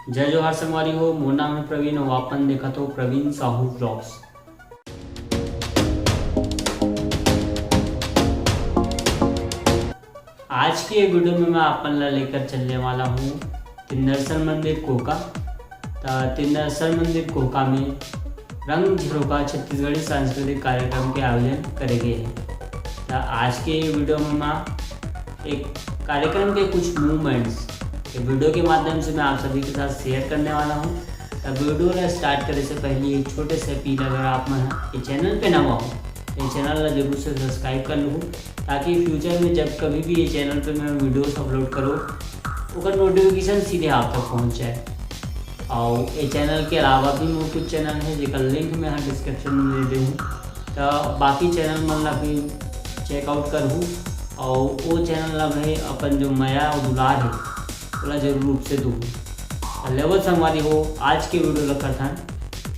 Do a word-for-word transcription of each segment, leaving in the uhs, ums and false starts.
जय जोहार संगवारी हो, मोर नाम है प्रवीण और अपन देखत हो प्रवीण साहू व्लॉग्स। आज के वीडियो में मैं अपन ला लेकर चलने वाला हूँ तिंदरसर मंदिर कोहका। त तिंदरसर मंदिर कोहका में रंग झरोखा छत्तीसगढ़ी सांस्कृतिक कार्यक्रम के आयोजन करे गए हैं। त आज के वीडियो में मैं एक कार्यक्रम के कुछ मोमेंट्स ये वीडियो के माध्यम से मैं आप सभी के साथ शेयर करने वाला हूँ। त वीडियो ला स्टार्ट करे से पहले एक छोटे से अपील, अगर आप मन ये चैनल पे नवा हो तो ये चैनल ला जरूर से सब्सक्राइब कर लूँ, ताकि फ्यूचर में जब कभी भी ये चैनल पे मैं वीडियोस अपलोड करूँ, ओकर नोटिफिकेशन सीधे आप तक पहुँच जाए। और ये चैनल के अलावा भी मोर कुछ चैनल है, जेकर लिंक मैं यहाँ डिस्क्रिप्शन में दे दे हूँ। तो बाकी चैनल मन ला भी चेकआउट करहू और वो चैनल ला भी अपन जो मया और दुलार है, ओला जरूर रूप से दूँ। तो लेवल संगवारी हो, आज के वीडियो ला करथन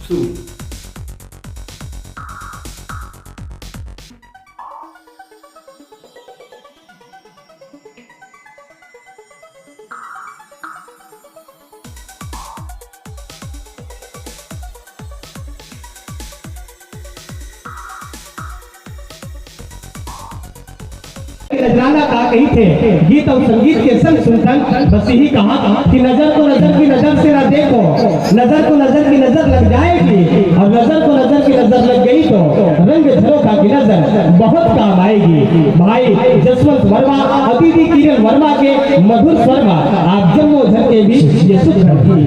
शुरू। नजराना का कही थे, गीत और संगीत के संग सुनथन। बस यही कहा कि नजर को नजर की नजर से ना देखो, नजर को नजर की नजर लग जाएगी, और नजर को नजर की नजर लग गई तो रंग झरोखा की नजर बहुत काम आएगी। भाई जसवंत वर्मा और दीदी किरण वर्मा के मधुर स्वर में आप जम्मो झन के बीच ये सुख घंटी।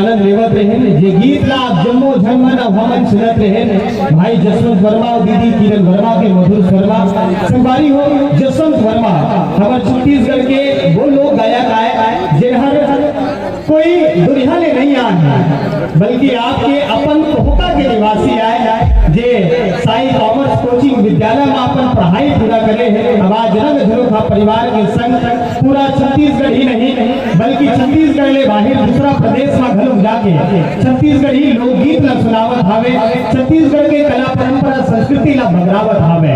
आनंद लेवत रहेन। ये गीत ला आप जम्मो झन मन अब हमन सुनत रहेन। भाई जसवंत वर्मा अउ दीदी किरण वर्मा के मधुर स्वर मा। संगवारी हो, जसवंत वर्मा हमर छत्तीसगढ़ के वो लोक गायक आय, जेन हर कोई दुरिहा ले नहीं आय हे, बल्कि आपके अपन कोहका के निवासी आय, जे साई कॉमर्स कोचिंग विद्यालय मा अपन पढ़ाई पूरा करे हे। अब आज रंग झरोखा परिवार के संग पूरा छत्तीसगढ़ ही नहीं, बल्कि छत्तीसगढ़ ले बाहिर दूसरा प्रदेश मा घलो जाके छत्तीसगढ़ी लोकगीत ला सुनावत हावे, छत्तीसगढ़ के कला परंपरा संस्कृति ला बगरावत हावे।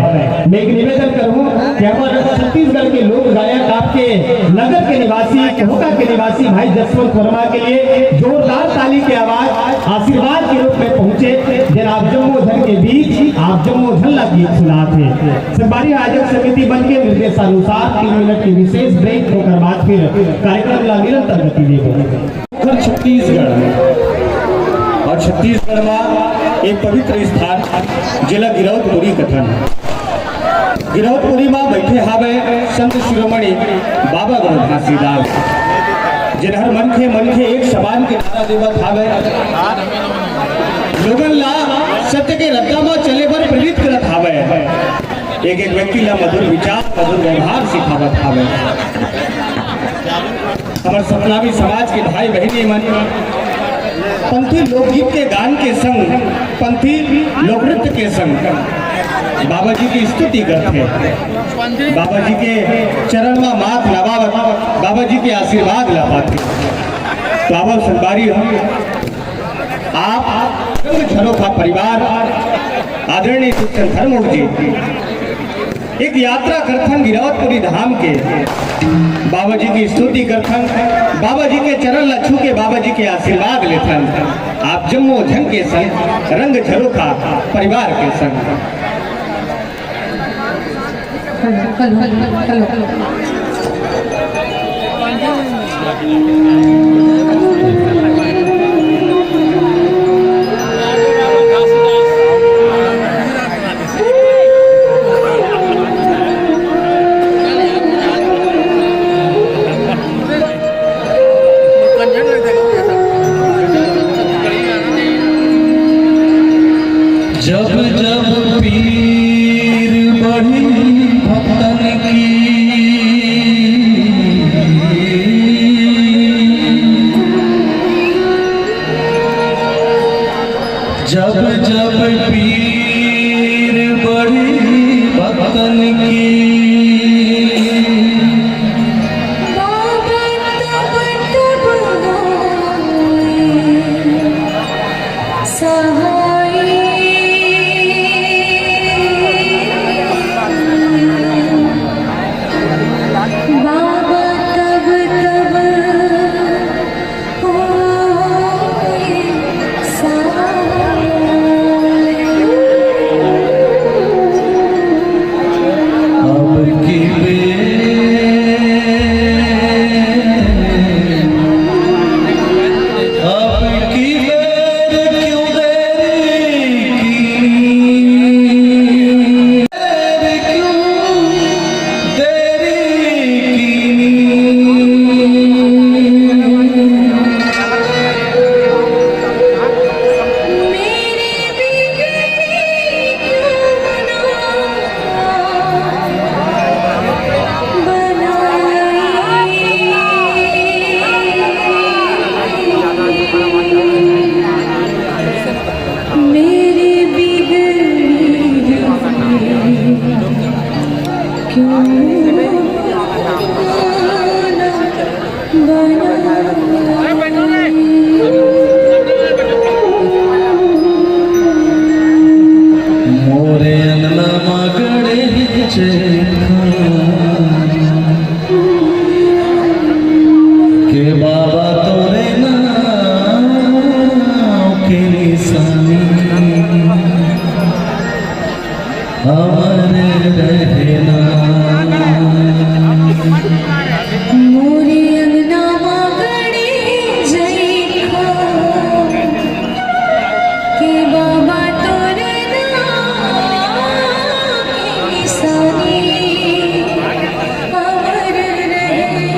मैं एक निवेदन करूँ कि हमर छत्तीसगढ़ के लोक गायक आपके नगर के निवासी, कोहका के निवासी भाई जसवंत वर्मा के लिए जोरदार ताली की आवाज आशीर्वाद के रूप में पहुंचे, जेन आप जम्मो झन के बीच आप जम्मो झन ला गीत सुनात हे। संगवारी, आयोजक समिति बन के निर्देशानुसार तीन मिनट के विशेष ब्रेक, ओकर बाद फिर कार्यक्रम ला निरंतर गति देबो। छत्तीसगढ़ अउ छत्तीसगढ़ मा एक पवित्र स्थान, जेला गिरौदपुरी कथन। गिरौदपुरी मा बैठे हावय संत शिरोमणि बाबा गुरु घासीदास, जेन हर मनखे मनखे एक समान के नारा देवत हावय। लोगन ला सत्य के रद्दा मा चले बर प्रेरित करत हावय। एक एक व्यक्ति ला मधुर विचार, मधुर व्यवहार सिखावत हावय। हमर सतनामी समाज के भाई बहिनी मन, पंथी लोकगीत के गान के संग, पंथी लोकनृत्य के संग बाबा जी की स्तुति करथे, बाबा जी के चरण मा माथ नवावत, बाबा जी के आशीर्वाद ला पाथे। तो आवव संगवारी हो, आप रंग झरोखा परिवार, आदरणीय शिक्षक धर्मोट जी, एक यात्रा करथन गिरौदपुरी धाम के। बाबा जी की स्तुति करथन, बाबा जी के चरण ला छू के बाबा जी के आशीर्वाद लेथन। आप जम्मो झन के संग रंग झरोखा परिवार के संग। Hello, hello, hello. जब जब पीर बढ़ी भक्तन की, जब जब पीर बढ़ी भक्तन की, मोरे अंगना मा गड़े हे चैतखानी, के बाबा तोरे नाम के निशानी। अमर रहे ना। मोरे अंगना मा गड़े जइखा, के बाबा तोर नाम के निशानी अमर रहे ना।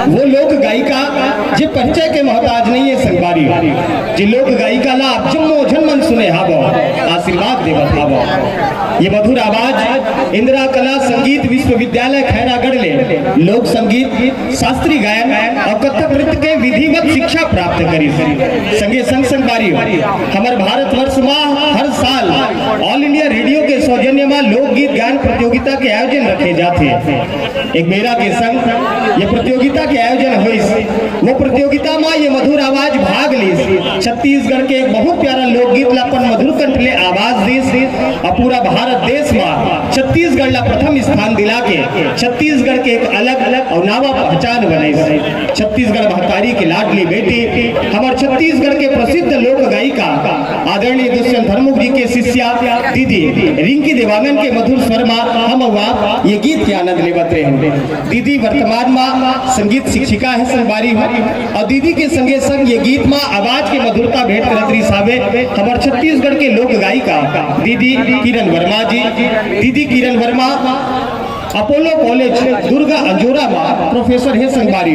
वो लोक गायिका जे परिचय के मोहताज नहीं है संगवारी, जे लोक गायिका ला आप जम्मो झन मन सुने हावो, आशीर्वाद देवत हावो। ये मधुर आवाज इंदिरा कला संगीत विश्वविद्यालय खैरागढ़ ले लोक संगीत, शास्त्रीय गायन और कथक नृत्य के विधिवत शिक्षा प्राप्त करिस। संगे संग संगवारी, हमर भारतवर्ष मा हर साल ऑल इंडिया रेडियो के सौजन्य मा लोकगीत गायन प्रतियोगिता के आयोजन रखे जाथे। एक बेरा के संग ये प्रतियोगिता के आयोजन होइस। वो प्रतियोगिता मा ये मधुर आवाज भाग लीस। छत्तीसगढ़ के एक बहुत प्यारा लोकगीत ला अपन मधुर कंठ ले आवाज दीस और पूरा भारत देश मा छत्तीसगढ़ ला प्रथम स्थान दिला के छत्तीसगढ़ के एक अलग अलग और नावा पहचान बनाइस। छत्तीसगढ़ महतारी के लाडली बेटी, हमर छत्तीसगढ़ के प्रसिद्ध लोक गायिका आदरणीय दुष्यंत धर्मुक जी के शिष्या दीदी रिंकी देवांगन के मधुर स्वर मा हम अउ आप ये गीत के आनंद लेवत रहे। दीदी वर्तमान मा संगीत शिक्षिका है संगवारी हो, और दीदी के संगे संग ये गीत मा आवाज के मधुरता भेंट करत रहिस हावे हमर छत्तीसगढ़ के लोक गायिका दीदी किरण वर्मा जी। दीदी किरण वर्मा अपोलो कॉलेज दुर्गा अंजोरा मा प्रोफेसर हे संगवारी।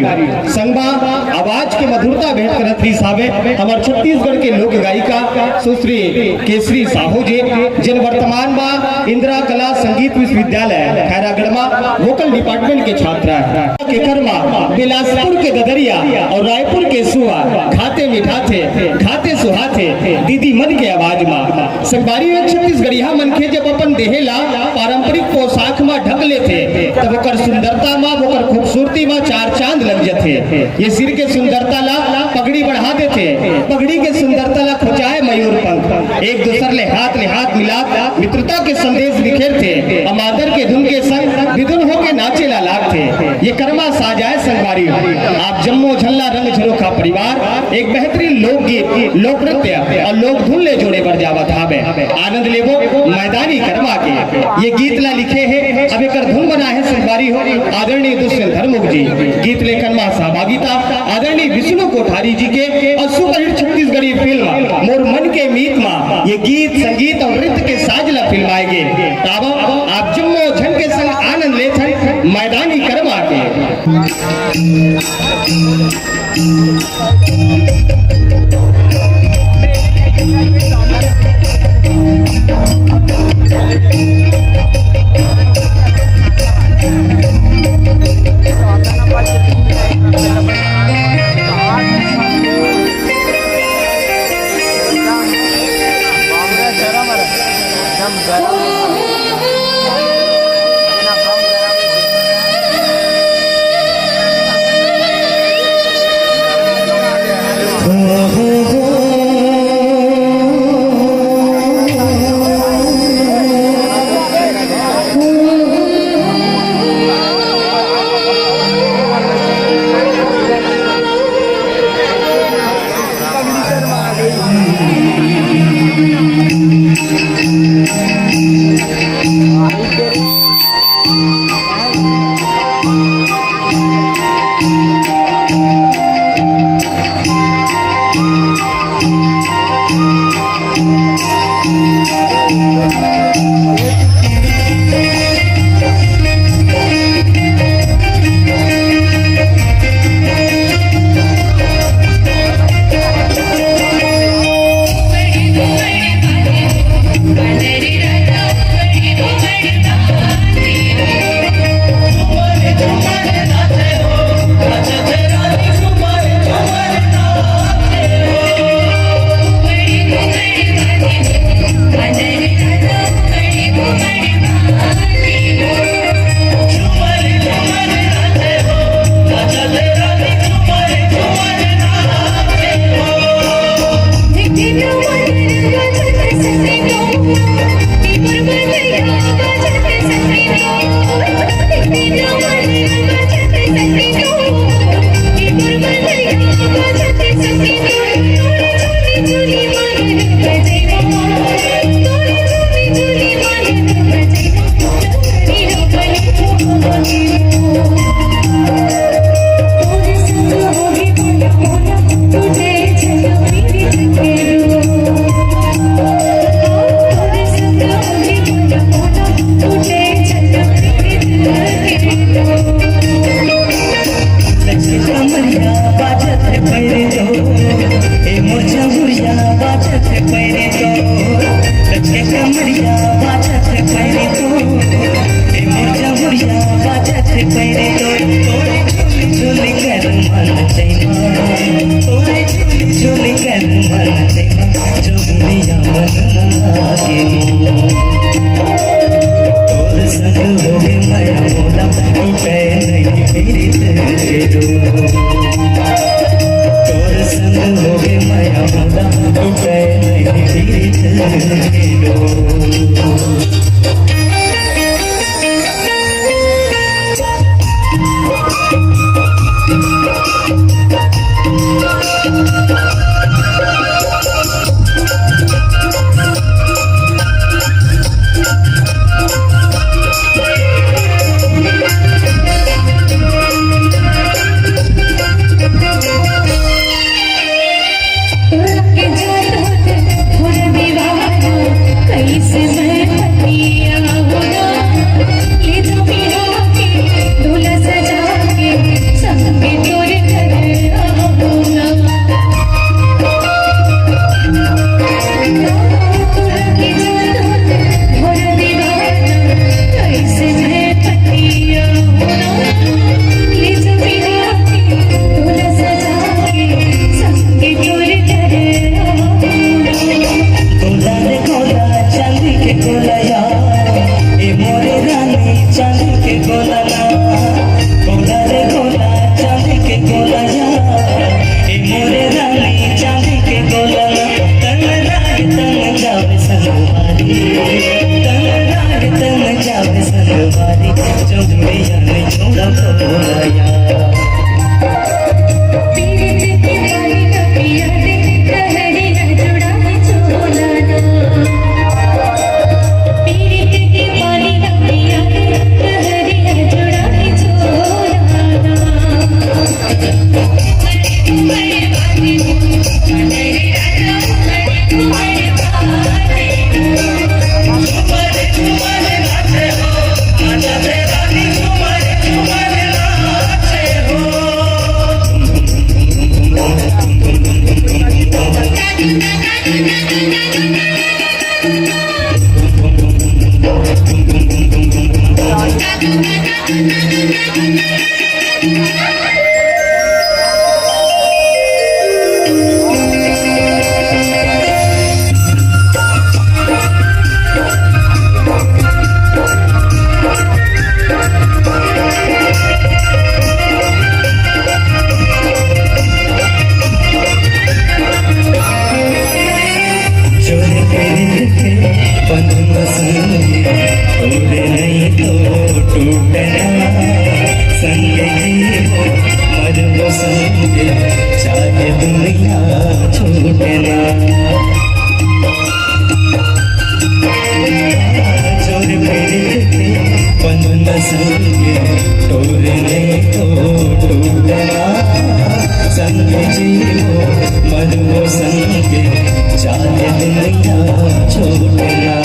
संगमा आवाज के मधुरता भेंट करत रहिस हावे हमर छत्तीसगढ़ के लोक गायिका सुश्री केसरी साहू जी, जिन वर्तमान मा इंदिरा कला संगीत विश्वविद्यालय खैरागढ़ मा वोकल डिपार्टमेंट के छात्रा है। के कर्मा बिलासपुर के ददरिया और रायपुर के सुआ खाते मिठाथे, खाते सुहाथे दीदी मन के आवाज मा। संगवारी हो, एक छत्तीसगढ़िया मनखे जब अपन देहे ला पारंपरिक पोशाक मा ढक लेथे, तब ओकर सुंदरता मा, ओकर खूबसूरती मा चार चांद लग जथे। ये सिर के सुंदरता ला पगड़ी बढ़ा देथे, पगड़ी के सुंदरता ला खुचाए मयूर पंख। एक दूसर ले हाथ ले हाथ मिला मित्रता के संदेश बिखेरथे। हम आदर के धुन के संग विधुन होके नाचे ला लागथे। ये कर्मा साजाए संगवारी हो। आप जम्मो झल्ला रंग झरोखा परिवार एक बेहतरीन लोकगीत, लोक नृत्य और लोक धुन ले जोड़े बर जावत हावे। आनंद लेबो मैदानी कर्मा के। ये गीत ला लिखे हे, अब एकर धुन बना हे संगवारी हो आदरणीय दुष्यंत धर्मुक जी। गीत लेखन मा सहभागिता आदरणीय विष्णु कोठारी जी के और सुपरहिट छत्तीसगढ़ी फिल्म मोर मन के मीत मा ये गीत, संगीत और नृत्य के साज ला फिल्माए गे। तावा आप जम्मो झन के संग आनंद लेथन मैदानी कर्मा के। के गोला ना, गोला रे गोला, चांदी के गोला या। ए मोरे रानी, चांदी के गोला ना, तन राग तन जावे संगवारी, तन राग तन जावे संगवारी, चौड़िया नहीं छोड़ा भोला या। पीरित के पानी न पिया दे, कहरी न जुड़ा है चोला ना। पीरित के पानी न पिया दे, कहरी न जुड़ा है चोला ना। जोरे पीरित के बंधन संगे, तोरे नहीं तो टूटना। संगे जीवो मरबो संगे, चाहे दुनिया छूटना। जोरे पीरित के बंधन संगे, तोरे नहीं तो टूटना। संगे जीवो मरबो संगे, चाहे दुनिया छूटना।